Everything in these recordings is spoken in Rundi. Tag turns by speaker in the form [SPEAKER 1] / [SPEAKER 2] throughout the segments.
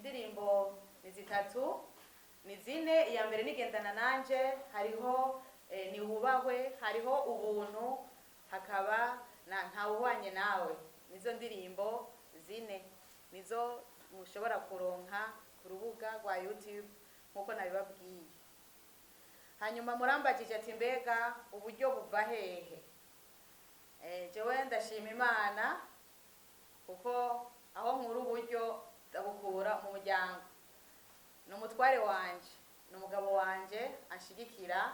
[SPEAKER 1] Indirimbo ni zitatu, ni zine. Iya mbere nigendana nanje, hariho niwubahwe, hariho ubuntu, hakaba na ntawuhwanye nawe. Nizo ndirimbo zine, nizo mushobora kuronka ku rubuga rwa YouTube nkuko nabibabwiye. Hanyuma murambagije ati: "Mbega uburyo buva hehe?" Jewe ndashima Imana kuko aho nkura uburyo ndabukura mu muryango. Ni umutware wanje, ni umugabo wanje anshigikira.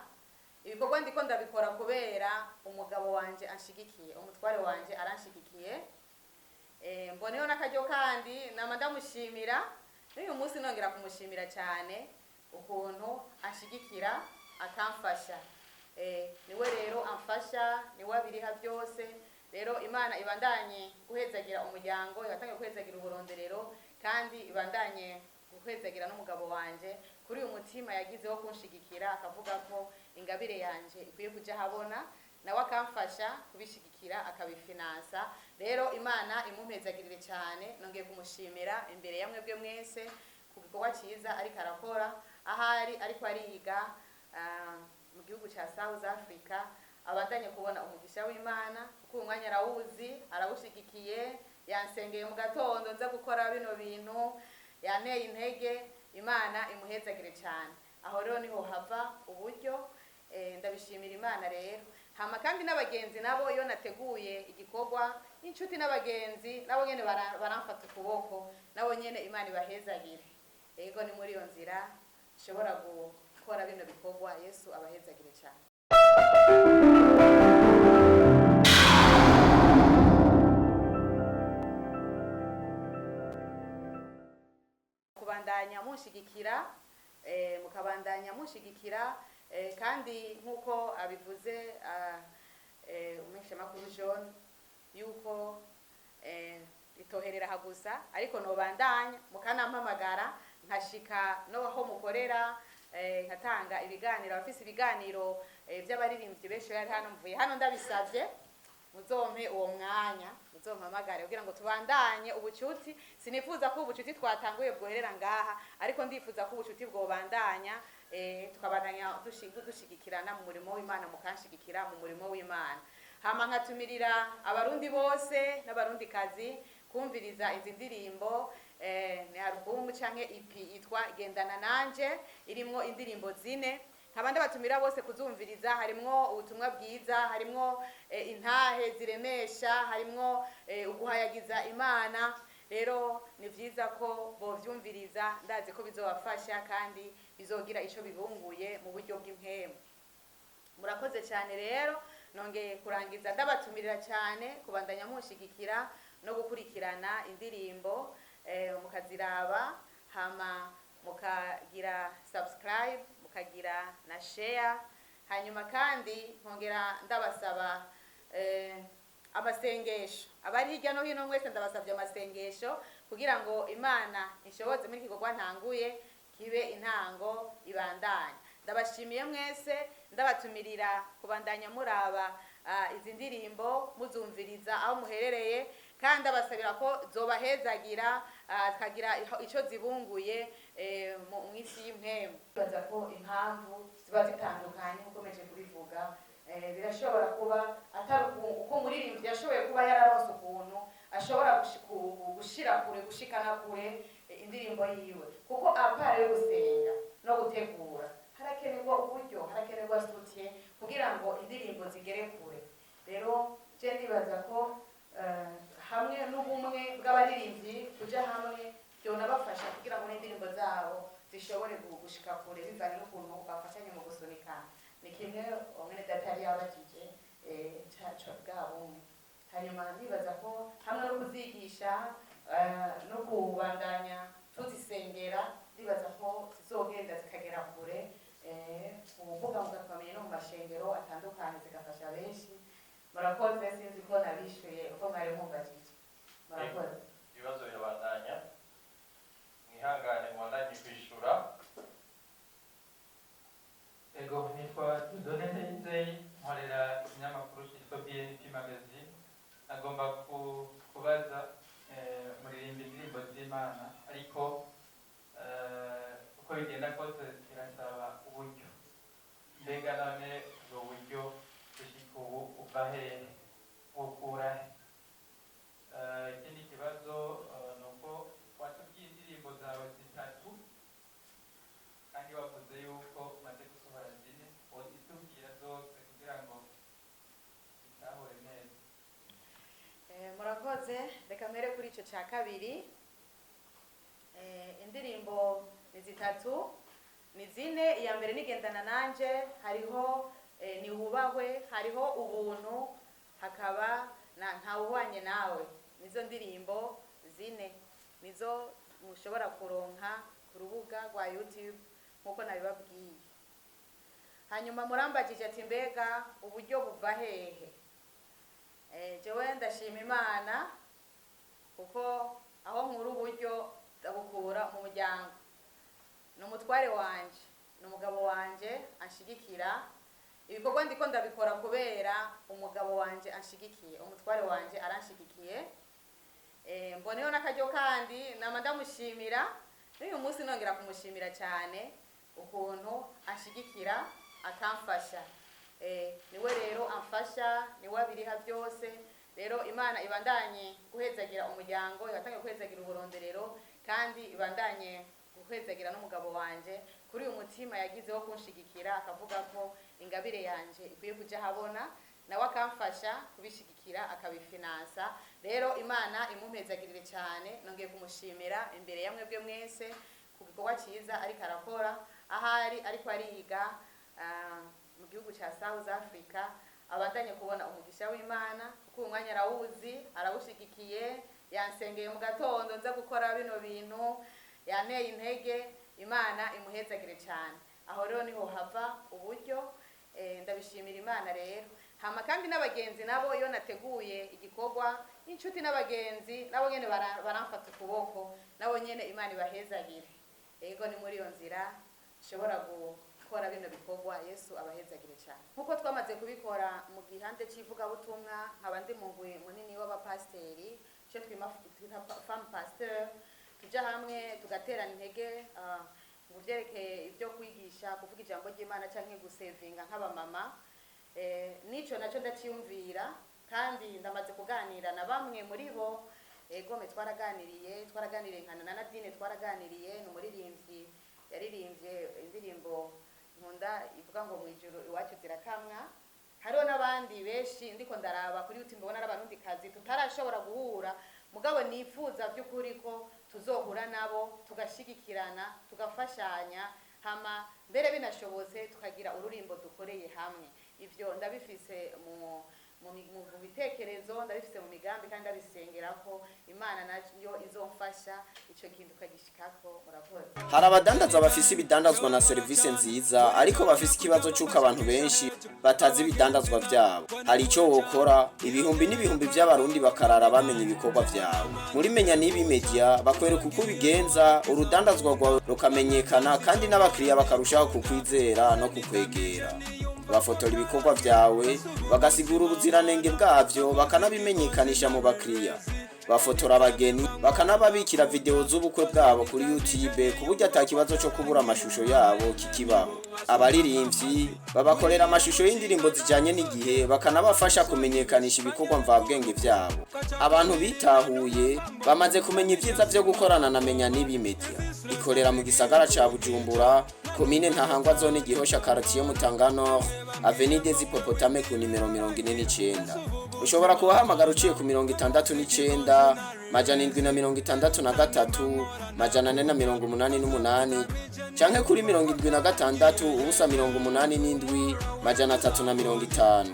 [SPEAKER 1] Ibikorwa ndiko ndabikora kubera umugabo wanje anshigikiye, umutware wanje aranshigikiye. Mboneyeho n'akaryo kandi nama ndamushimira, n'uyu munsi nongera kumushimira cyane ukuntu anshigikira akamfasha. Niwe rero amfasha, niwe abiriha byose. Rero Imana ibandanye guhezagira umuryango, ibandanye guhezagira uburonderero, kandi ibandanye guhezagira n'umugabo wanje kuri uyu mutima yagize wo kunshigikira, akavuga ko ingabire yanje ikwiye kuja habona, nawe akamfasha kubishigikira, akabifinansa. Rero Imana imumpezagirire cyane. Nongeye kumushimira imbere ya mwebwe mwese ku gikorwa cyiza ariko arakora ahari ariko ariga mu gihugu cya South Africa. Abandanye kubona umugisha w'Imana kuko uyu mwanya arawuzi, arawushigikiye. Yansengeye mu gatondo nza gukora bino bintu, yanteye intege. Imana imuhezagire cyane. Aho rero niho hava uburyo. Ndabishimira Imana rero. Hama kandi n'abagenzi nabo, iyo nateguye igikorwa, inshuti n'abagenzi nabo nyene baramfata ukuboko, nabo nyene Imana ibahezagire. Ego, ni muri iyo nzira nshobora gukora bino bikorwa. Yesu abahezagire cyane. Kubandanya munshigikira, mukabandanya munshigikira, kandi nk'uko abivuze umumenyeshamakuru John, yuko itoherera aha gusa, ariko nobandanya mukanampamagara nkashika no aho mukorera, nkatanga ibiganiro. Abafise ibiganiro by'abaririmbyi benshi bari hano, mvuye hano ndabisabye muzompe uwo mwanya, muzompamagare kugira ngo tubandanye ubucuti. Sinifuza ko ubucuti twatanguye bwoherera ngaha, ariko ndifuza ko ubucuti bwobandanya, tukabandanya dushigikirana mu murimo w'Imana, mukanshigikira mu murimo w'Imana. Hama nkatumirira Abarundi bose n'Abarundikazi kumviriza izi ndirimbo. Ni alubumu canke EP yitwa Gendana Nanje, irimwo indirimbo zine. Nkaba ndabatumira bose kuzumviriza. Harimwo ubutumwa bwiza, harimwo intahe ziremesha, harimwo uguhayagiza Imana. Rero ni vyiza ko bovyumviriza, ndazi ko bizobafasha kandi bizogira ico bibunguye mu buryo bw'impwemu. Murakoze cyane. Rero nongeye kurangiza ndabatumirira cyane kubandanya mushigikira no gukurikirana indirimbo, mukaziraba, hama mukagira subscribe, mukagira na share. Hanyuma kandi nkongera ndabasaba amasengesho. Abari hirya no hino mwese ndabasabye amasengesho kugira ngo Imana inshoboze muri iki gikorwa ntanguye kibe intango ibandanya. Ndabashimiye mwese, ndabatumirira kubandanya muraba izi ndirimbo, muzumviriza aho muherereye, kandi ndabasabira ko zobahezagira, zikagira ico zibunguye mu isi y'impwemu. Baza ko impamvu ziba zitandukanye nkuko meje kubivuga. Birashobora kuba atari uko umuririmbyi yashoboye kuba yararonse ukuntu ashobora gushira kure, gushikana kure indirimbo yiwe, kuko à part yo gusenga no gutegura harakenerwa uburyo, harakenerwa soutien kugira ngo indirimbo zigere kure. Rero je ndibaza ko hamwe n'ubumwe bw'abaririmbyi, kuja hamwe byonabafasha kugira ngo n'indirimbo zabo zishobore gushika kure, bivanye n'ukuntu bafashanye mu gusunikana. Ni kimwe umwene data yari yabajije, caco bwa bumwe. Hanyuma ndibaza ko hamwe no kuzigisha, no kubandanya tuzisengera, ndibaza ko zizogenda zikagera kure, ku mbuga ngurukanabumenyi no mu mashengero atandukanye, zigafasha benshi. Murakoze. Sinzi ko nabishuye uko mwari mumbajije. Murakoze.
[SPEAKER 2] Ibibazo birabandanya, mwihangane mubandanye kwishura.
[SPEAKER 3] Ego, nitwa Dieudonné Ndayizeye, nkorera ikinyamakuru cyitwa BNP Magazine. Nagomba kubaza, muririmba indirimbo z'Imana, ariko Bigenda kose birasaba uburyo. Mbega none ubwo buryo gushika ubu uva hehe, bukura he? Ikindi kibazo ni uko watubwiye indirimbo zawe zitatu kandi wavuze yuko umaze gusohora zine. Wozitubwira zose kugira ngo zitahure neza?
[SPEAKER 1] Murakoze. Reka mpere kuri icyo cya kabiri. Indirimbo ni zitatu, ni zine. Iya mbere nigendana nanje, hariho niwubahwe, hariho ubuntu, hakaba na ntawuhwanye nawe. Nizo ndirimbo zine, nizo mushobora kuronka ku rubuga rwa YouTube nk'uko nabibabwiye. Hanyuma murambagije ati: "Mbega uburyo buva hehe?" Jewe ndashima Imana kuko aho nkura uburyo ndabukura mu muryango. Ni umutware wanje, ni umugabo wanje anshigikira. Ibikorwa ndiko ndabikora kubera umugabo wanje anshigikiye, umutware wanje aranshigikiye. Mboneyeho n'akaryo kandi nama ndamushimira, n'uyu munsi nongera kumushimira cyane ukuntu anshigikira akamfasha. Niwe rero amfasha, niwe abiriha byose. Rero Imana ibandanye guhezagira umuryango, ibatanye guhezagira uburonderero, kandi ibandanye guhezagira n'umugabo wanje kuri uyu mutima yagize wo kunshigikira, akavuga ko ingabire yanje ikwiye kuja habona, nawe akamfasha kubishigikira, akabifinansa. Rero Imana imumpezagirire cyane. Nongeye kumushimira imbere ya mwebwe mwese ku gikorwa cyiza ariko arakora ahari ariko ariga mu gihugu cya South Africa. Abandanye kubona umugisha w'Imana kuko uyu mwanya arawuzi, arawushigikiye. Yansengeye mu gatondo nza gukora bino bintu, yanteye intege. Imana imuhezagire cyane. Aho rero niho hava uburyo. Ndabishimira Imana rero. Hama kandi n'abagenzi nabo, iyo nateguye igikorwa, inshuti n'abagenzi nabo nyene baramfata ukuboko. Nabo nyene Imana ibahezagire. Ego, ni muri iyo nzira nshobora gukora bino bikorwa. Yesu abahezagire cyane. Nk'uko twamaze kubikora mu gihande cy'ivugabutumwa, nkaba ndi mugwi munini w'abapasiteri, icyo twita femme pasteur, tuja hamwe tugaterana intege mu byerekeye ibyo kwigisha, kuvuga ijambo ry'Imana cyangwa gusevinga nk'abamama. Nico nacyo ndacyiyumvira kandi ndamaze kuganira na bamwe muri bo. Egome, twaraganiriye nkana na Nadine, twaraganiriye, ni umuririmbyi yaririmbye indirimbo nkunda ivuga ngo "Mu ijuru iwacu zirakamwa". Hariho n'abandi benshi ndiko ndaraba kuri YouTube, mbona ari Abarundikazi tutarashobora guhura, mugabo nifuza by'ukuri ko tuzohura nabo, tugashigikirana, tugafashanya, hama mbere binashobotse tukagira ururimbo dukoreye hamwe. Ivyo ndabifise mu bitekerezo, ndabifise mu migambi, kandi ndabisengera ko Imana nayo izomfasha ico kintu tukagishikako. Murakoze.
[SPEAKER 4] Hari abadandaza bafise ibidandazwa na serivisi nziza, ariko bafise ikibazo c'uko abantu benshi batazi ibidandazwa vyabo. Hari ico wokora ibihumbi n'ibihumbi vy'Abarundi bakarara bamenya ibikorwa vyawe. Muri Menya N'ibi Media bakwereka uko ubigenza, urudandazwa rwawe rukamenyekana kandi n'abakiriya bakarushaho kukwizera no kukwegera. Bafotora ibikorwa vyawe, bagasigura ubuziranenge bwavyo, bakanabimenyekanisha mu bakiriya. Bafotora abageni, bakanababikira video z'ubukwe bwabo kuri YouTube, ku buryo ata kibazo cyo kubura amashusho yabo kikibaho. Abaririmbyi babakorera amashusho y'indirimbo zijanye n'igihe, bakanabafasha kumenyekanisha ibikorwa mvabwenge vyabo. Abantu bitahuye bamaze kumenya ibyiza vyo gukorana na Menya N'ibi Media. Ikorera mu gisagara ca Bujumbura, komine Ntahangwa, zone Gihosha, quartier Mutanga Nord, avenue des Hippopotame, ku nimero 49. Ushobora kubahamagara uciye ku 69 763 488, canke kuri 76 0 87 350.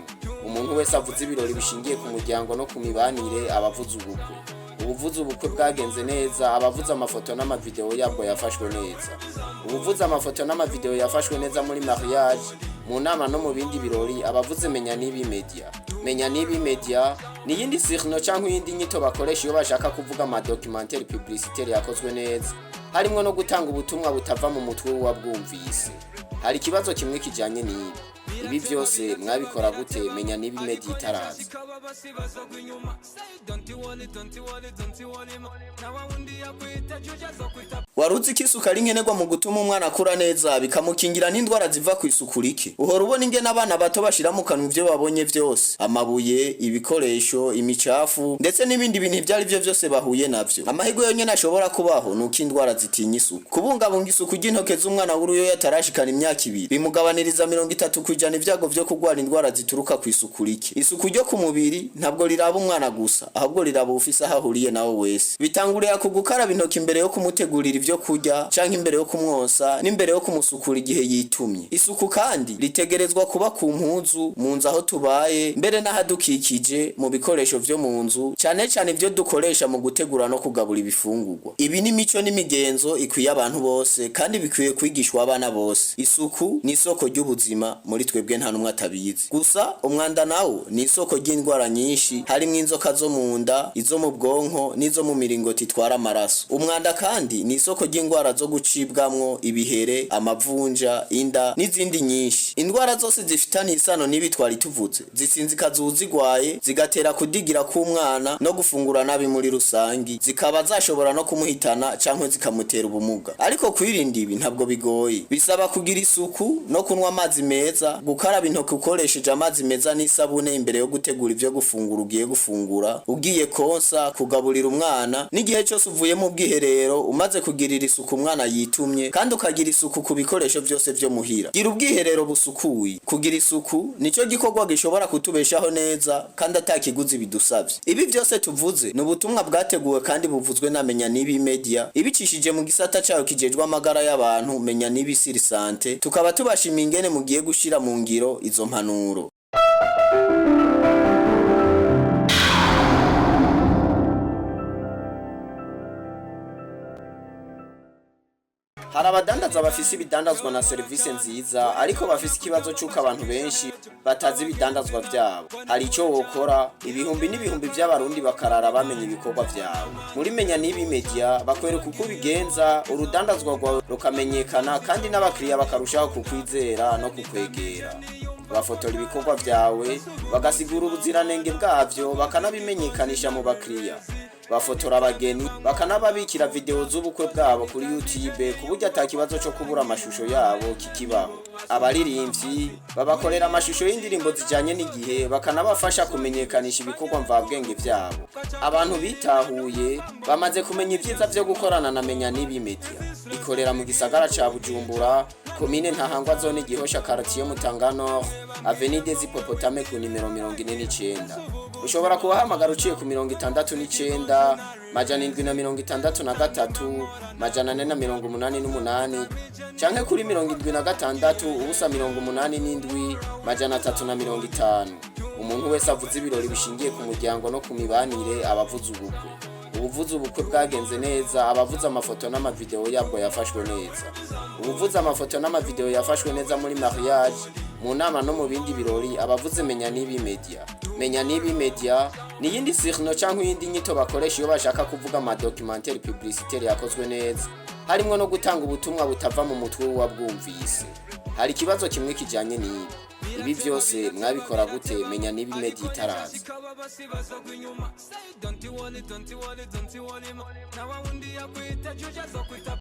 [SPEAKER 4] Umuntu wese avuze ibirori bishingiye ku muryango no ku mibanire, abavuze ubukwe, ubuvuze ubukwe bwagenze neza, abavuze amafoto n'amavideo yabwo yafashwe neza, ubuvuze amafoto n'amavideo yafashwe neza muri mariage, mu nama no mu bindi birori, abavuze Menya N'ibi Media. Menya N'ibi Media ni iyindi surnom cyangwa iyindi nyito bakoresha iyo bashaka kuvuga amadocumentaire publicitaire yakozwe neza, harimwo no gutanga ubutumwa butava mu mutwe w'uwabwumvise. Hari ikibazo kimwe kijanye n'ibi: ibi byose mwabikora gute Menya N'ibi Media itaraza?
[SPEAKER 5] Basi bazogwa inyuma. Say don't you worry, don't you worry, don't you worry ma. Na wawundi yakwita juja zokwita.
[SPEAKER 4] Waruzi ko isuku ari nkenerwa mu gutuma umwana akura neza, bikamukingira n'indwara ziva ku isuku rike? Uhora ubona ingene abana bato bashira mu kanwa ivyo babonye vyose: amabuye, ibikoresho, imicafu, ndetse n'ibindi bintu ivyo ari vyo vyose bahuye navyo. Amahirwe yonyene ashobora kubaho ni uko indwara zitinya isuku. Kubungabunga isuku ry'intoke z'umwana w'uruyoya atarashikana imyaka 2 bimugabaniriza 30% ibyago vyo kurwara indwara zituruka ku isuku rike. Isuku ryo ku mubiri ntabwo riraba umwana gusa, ahubwo riraba ufise aho ahuriye nawe wese. Bitangurira ku gukaraba intoki imbere yo kumutegurira ivyo kurya, canke imbere yo kumwosa, n'imbere yo kumusukura igihe yitumye. Isuku kandi ritegerezwa kuba ku mpuzu, mu nzu aho tubaye, mbere n'ahadukikije, mu bikoresho vyo mu nzu, cane cane ivyo dukoresha mu gutegura no kugabura ibifungurwa. Ibi ni mico n'imigenzo ikwiye abantu bose, kandi bikwiye kwigishwa abana bose. Isuku ni isoko ry'ubuzima muri twebwe, nta n'umwe atabizi. Gusa umwanda nawo ni isoko ry'indwara nyinshi, harimwo inzoka zo mu nda, izo mu bwonko n'izo mu miringoti itwara amaraso. Umwanda kandi ni isoko ry'indwara zo gucibwamwo ibihere, amavunja, inda n'izindi nyinshi. Indwara zose zifitanye isano n'ibi twari tuvuze zisinzikaza uwuzigwaye, zigatera kudigira k'umwana no gufungura nabi muri rusangi, zikaba zashobora no kumuhitana canke zikamutera ubumuga. Ariko kwirinda ibi ntabwo bigoye. Bisaba kugira isuku no kunywa amazi meza, gukaraba intoki ukoresheje amazi meza n'isabune imbere yo gutegura ivyo gufungura, ugiye gufungura, ugiye konsa, kugaburira umwana, n'igihe cyose uvuye mu bwiherero, umaze kugirira isuku umwana yitumye, kandi ukagira isuku ku bikoresho byose vyo muhira. Gira ubwiherero busukuye. Kugira isuku nico gikorwa gishobora kutubeshaho neza kandi atakiguzi bidusavye. Ibi byose tuvuze ni ubutumwa bwateguwe kandi buvuzwe na Menya Nibi Media, ibicishije mu gisata cayo kijejwe amagara y'abantu, Menya Nibi Siri Sante. Tukaba tubashimiye ingene mugiye gushira mu ngiro izo mpanuro. Hari abadandaza bafise ibidandazwa na serivisi nziza, ariko bafise ikibazo c'uko abantu benshi batazi ibidandazwa vyabo. Hari ico wokora ibihumbi n'ibihumbi vy'Abarundi bakarara bamenya ibikorwa vyawe. Muri Menya Nibi Media bakwereka uko ubigenza, urudandazwa rwawe rukamenyekana, kandi n'abakiriya bakarushaho kukwizera no kukwegera. Bafotora ibikorwa vyawe, bagasigura ubuziranenge bwavyo, bakanabimenyekanisha mu bakiriya. Bafotora abageni, bakanababikira video z'ubukwe bwabo kuri YouTube, ku buryo ata kibazo cyo kubura amashusho yabo kikibaho. Abaririmbyi babakorera amashusho y'indirimbo zijanye n'igihe, bakanabafasha kumenyekanisha ibikorwa mvabwenge vyabo. Abantu bitahuye bamaze kumenya ibyiza vyo gukorana na Menya Nibi Media. Ikorera mu gisagara ca Bujumbura, komine Ntahangwa, zone Gihosha, quartier Mutanga Nord, avenue des Hippopotame, ku nimero 49. Ushobora kubahamagara uciye ku 69 763 488, canke kuri 76 0 87 350. Umuntu wese avuze ibirori bishingiye ku muryango no ku mibanire abavuze ubukwe, ubuvuze ubukwe bwagenze neza, abavuze amafoto n'amavideo yabwo yafashwe neza, ubuvuze amafoto n'amavideo yafashwe neza muri mariage, mu nama no mu bindi birori, abavuze Menya Nibi Media. Menya Nibi Media ni iyindi sirino cyangwa iyindi nyito bakoresha iyo bashaka kuvuga amadocumentaire publicitaire yakozwe neza, harimwo no gutanga ubutumwa butava mu mutwe w'uwabwumvise. Hari ikibazo kimwe kijanye n'ibi: ibi byose mwabikora gute Menya Nibi Media itaraza?
[SPEAKER 5] Basi bazogwa inyuma. Say don't you worry, don't you worry, don't you worry ma. Na wawundi yakwita juja zokwita.